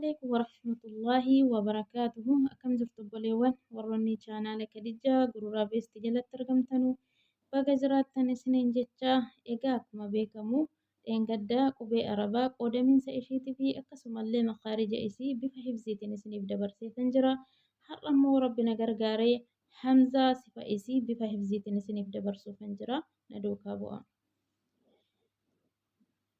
Alaikum warahmatullaahi wabarakaatuhu. Akkam jirtu obboleewwan warroonni chaanaala Kadijaa Gururaa Beesti jalatti argamtanu, baga jiraattan isiniin jecha. Egaa akkuma beekamu dheengaddaa qubee Arabaa qoodamiinsa ishiitii fi akkasumallee makaarija isii bifa hifziitiin isiniif dabarseetan jira. Har'a immoo Rabbi na gargaaree Hamzaa sifa isii bifa hifziitiin isiniif dabarsuufan jira. Na duukaa bu'a.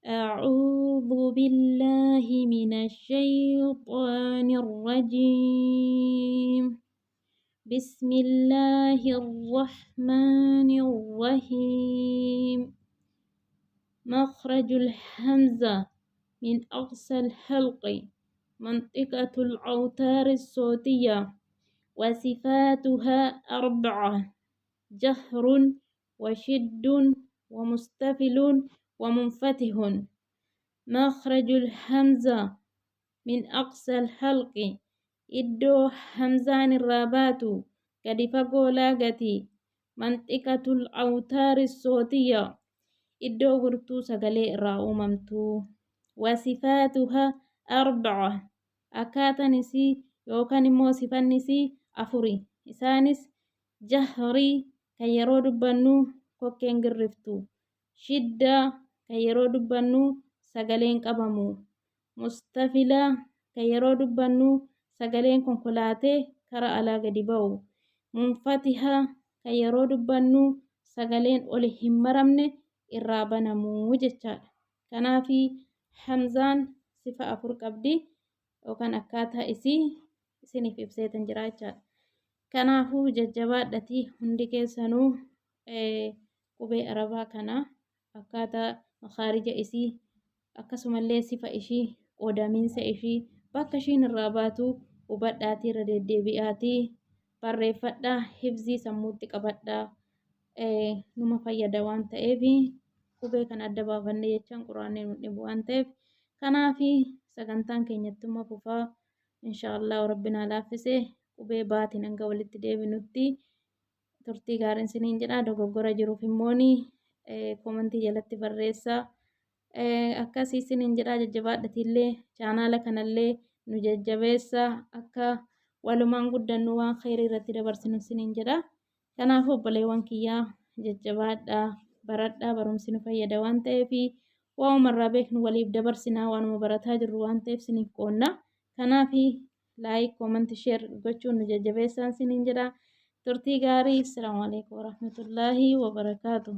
أعوذ بالله من الشيطان الرجيم. بسم الله الرحمن الرحيم. مخرج الهمزة من أقصى الحلق، منطقة الأوتار الصوتية، وصفاتها أربعة: جهر وشد ومستفل ومنفتح. مخرج الهمزة من أقصى الحلق، iddoo hamzaan irraa baatu gadi fagoo laagati، منطقة الأوتار الصوتية، iddoo gurtuu sagalee irraa uumamtu، وصفاتها أربعة، akkaataan isii yookaan immoo sifanni isii afuri. Isaanis jahrii, kan yeroo dubbannu kokkeen girriftu, shiddaa, kan yeroo dubbannu sagaleen qabamu, mustafilaa, kan yeroo dubbannu sagaleen konkolaatee kara alaa gadi ba'u, munfatihaa, kan yeroo dubbannu sagaleen oli hin maramne irraa banamuu jechaadha. Kanaafi hamzaan sifa afur qabdi yookaan akkaataa isii isiniif ibseetan jira jechaadha. Kanaafuu jajjabaadhatii hundi keessanuu qubee Arabaa kana akkaataa makaarija isii, akkasumallee sifa ishii, qoodamiinsa ishii, bakka ishiin irraa baatu hubadhaatii irra deddeebi'aatii barreeffadhaa, hifzii sammuutti qabadhaa. Numa fayyada waan ta'eef, qubee kana adda baafannee jechaan quraanni nu dhibu waan ta'eef. Kanaafi sagantaan keenyattuma fufaa, inshaallah Rabbi naa laaffise. Qubee baatiin hanga walitti deebinutti turtii gaariin siniin jedha. Dogoggora jiruuf immooni koomantii jalatti barreessaa. Akkasii siniin jedha. Jajjabaadhatiillee chaanaala kanallee nu jajjabeessa, akka walumaan guddannu, waan kheyrii irratti dabarsinu siniin jedha. Kanaafuu obboleewwan kiyyaa, jajjabaadhaa, baradhaa. Barumsi nu fayyada waan ta'eef, waanuma beeknu waliif dabarsinaa, waanuma barataa jirru waan ta'eef siniif qoonna. Kanaaf like, comment, share gochuun nu jajjabeessaan siniin jedha. Turtii gaarii. Assalaamu alaikum warahmatullaahi wabarakaatu.